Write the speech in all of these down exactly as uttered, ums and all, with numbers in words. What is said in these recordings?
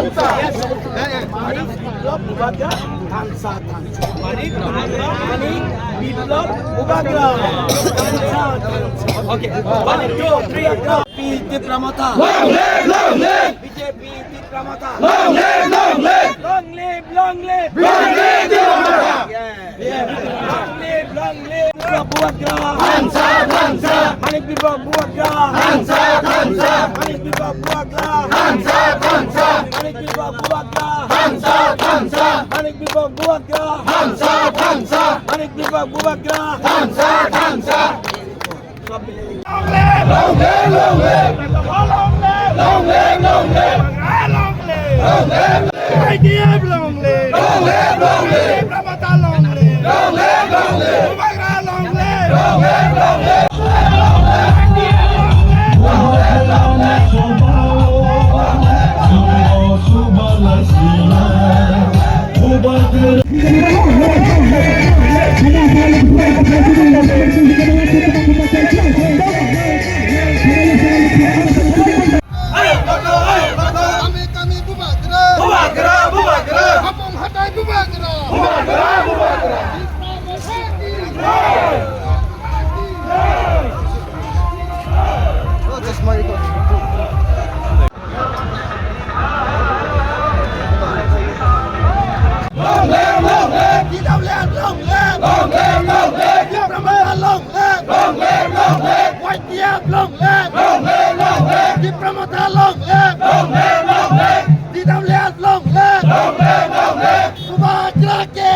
Manik Biplab Bubagra. Thansa, thansa. Manik Biplab Bubagra. Thansa, thansa. Okay. One, two, three, go. B J P Tipra Motha. Long live, long live. B J P Tipra Motha. Long live, long live. Long live, long live. B J P Tipra Motha. Yeah. Long live, long live, Biplab Bubagra. Thansa, thansa. Manik Biplab Bubagra. Thansa, thansa. Manik Biplab Bubagra. Thansa, thansa. Manik Biplab Bubagra. Thansa, thansa. Manik Biplab Bubagra. Thansa, thansa. Manik Biplab Bubagra. Thansa, thansa. Long live! Long live, long live! Long live, long live! Long live, long live! Long live! Y T F long live! Long live, long live! Tipra Motha long live! Long live, long live! Bubagra long live! Long live, long live! Kami, kami Bubagra. Bubagra, Bubagra. Hapung hatai Bubagra. Bubagra, Bubagra. Long live, long live! T W F long live! Long live, long live! Tipra Motha long live! Long live, long live! Y T F long live! Long live, long live! Tipra Motha long live! Long live, long live! T W F long live! Long live, long live! Bubagra ki!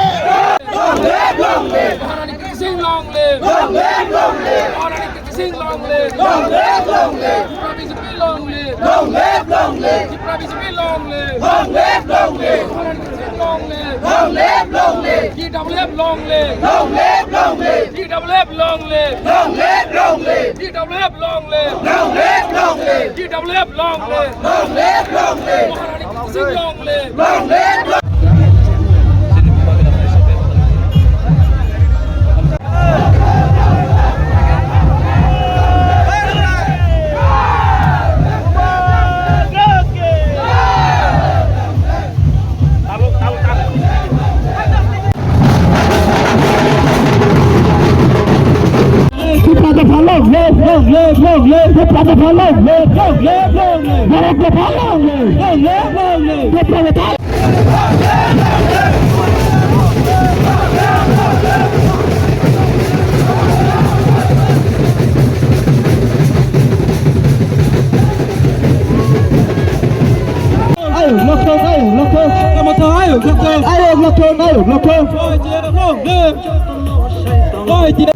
Long live, long live! Maharani Kriti Singh long live! Long live, long live! Maharani Kriti Singh long live! Long live, long live! Tipra B J P long live! Long live, long live! Tipra B J P long live! Long live, long live! Maharani Kriti Singh long live! Long live, long live! T W F long live! Long live, long live! T W F long live! Long live, long live! T W F long live! Long live, long live! T W F long live! Long live, long live! Maharani Kriti Singh long live! Long live, long Tipra Motha long live, long live, long live. Tipra Motha long live, long live, long live. Manik Biplab long live, long live, long live. Tipra Motha. Ayuk, lokthong, ayuk, lokthong. Tipra Motha, ayuk, lokthong. Ayuk, lokthong, ayuk, lokthong. Long live.